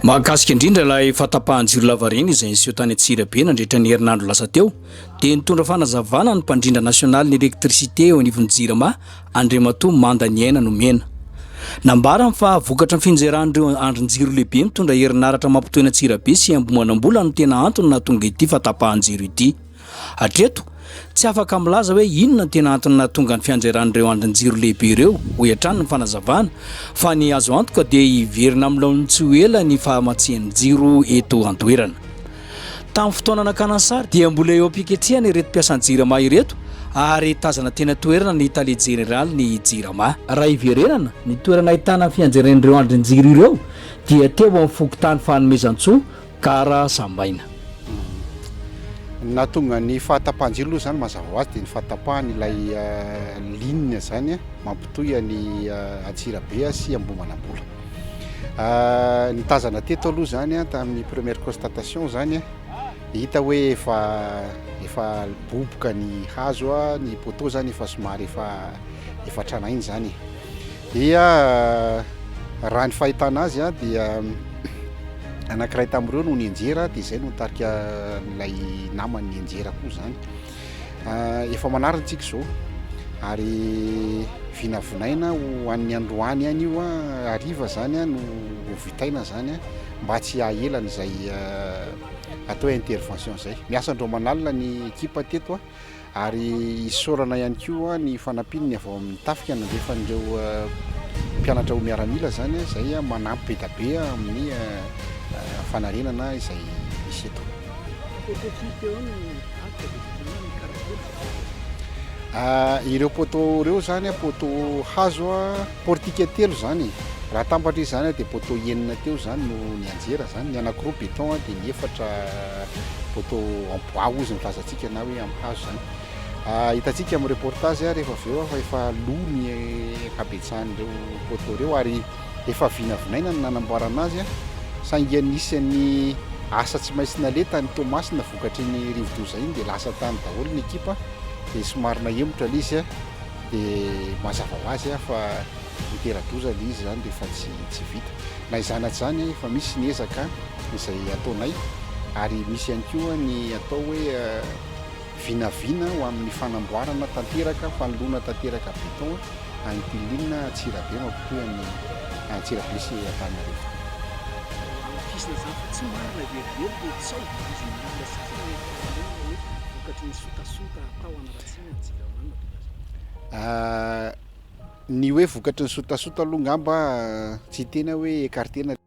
Mahakasika indrindra ilay fahatapahan-jiro lavareny izay niseho tany Antsirabe nandritra ny herinandro lasa teo dia nitondra fanazavana ny mpandrindra nasionaly ny électricité eo anivon'ny Jirama, Andriamatoa Manda Niaina Nomena. Nambarany fa vokatry ny finjeran'ireo andrin-jiro lehibe mitondra herinaratra mampitohy an'Antsirabe sy Ambohimanambola no tena antony nahatonga ity fahatapahan-jiro ity. Hatreto, tsy afaka milaza hoe inona no tena antony nahatonga ny fianjeran'ireo andrin-jiro lehibe ireo, hoy hatrany ny fanazavana, fa ny azo antoka dia hiverina amin'ny laoniny tsy ho ela ny fahamatsian-jiro eto an-toerana. Tamin'ny fotoana nakana ny sary dia mbola eo am-piketrehana ireto mpiasan'ny Jirama ireto ary tazana teny an-toerana ny tale jeneralin'ny Jirama. Raha hiverenana, ny toerana ahitana ny fianjeran'ireo andrin-jiro ireo dia teo amin'ny fokontany Fanomezantsoa, Gara Sambaina. Ny nahatonga ny fahatapahan-jiro aloha izany mazava ho azy dia ny fahatapahana ilay ligne izany mampitohy an'i Antsirabe sy Ambohimanambola. Ny tazana teto aloha izany tamin'ny première constatation izany hita hoe efa efa boboka ny hazo, ny poteau izany efa somary efa efa tranainy izany e. Dia raha ny fahitana azy dia anankiray tamin'ireo no nianjera dia izay no nitarika ilay namany nianjera koa izany. Efa manarina tsika izao ary vinavinaina ho an'ny androany ihany io hariva izany no ho vitaina izany mba tsy hahelana izay atao hoe intervention izay. Miasa andro aman'alina ny ekipa teto. Ary isaorana ihany koa ny fanampian'ny avy ao amin'ny tafika nandefa an'ireo mpianatra ho miaramila izany izay manampy be dia be amin'ny fanarenana izay misy eto. Ireo poteau ireo izany poteau hazo portique telo izany e. Raha atambatra izy izany dia poteau enina teo izany no nianjera izany, ny anankiroa béton dia ny efatra poteau en bois hozy ny filazantsika na hoe amin'ny hazo izany. Hitantsika amin'ny reportage rehefa avy eo fa efa lo ny ankabetsahan'ireo poteau ireo ary efa vinavinaina ny nanamboarana azy saingy anisan'ny asa tsy maintsy naleha tany Toamasina vokatry ny rivodoza iny dia lasa tany daholo ny ekipa dia somary nahemotra ilay izy dia mazava ho azy fa mitera-doza ilay izy izany rehefa tsy tsy vita. Na izany na tsy izany efa misy ny ezaka izay ataonay ary misy ihany koa ny atao hoe vinavina ho amin'ny fanamboarana tanteraka, fanoloana tanteraka béton an'ity ligne Antsirabe mampitohy an'i Antsirabe sy Antananarivo. Hamafisina izany fa tsy marina velively ireo tsaho voizina olona sasany any amin'ny fiarahamonina hoe vokatry ny sotasota atao hanaratsiana ny Jirama no nahatonga azy. Ny hoe vokatry ny sotasota aloha ngamba tsy hiteny aho hoe écarter-na.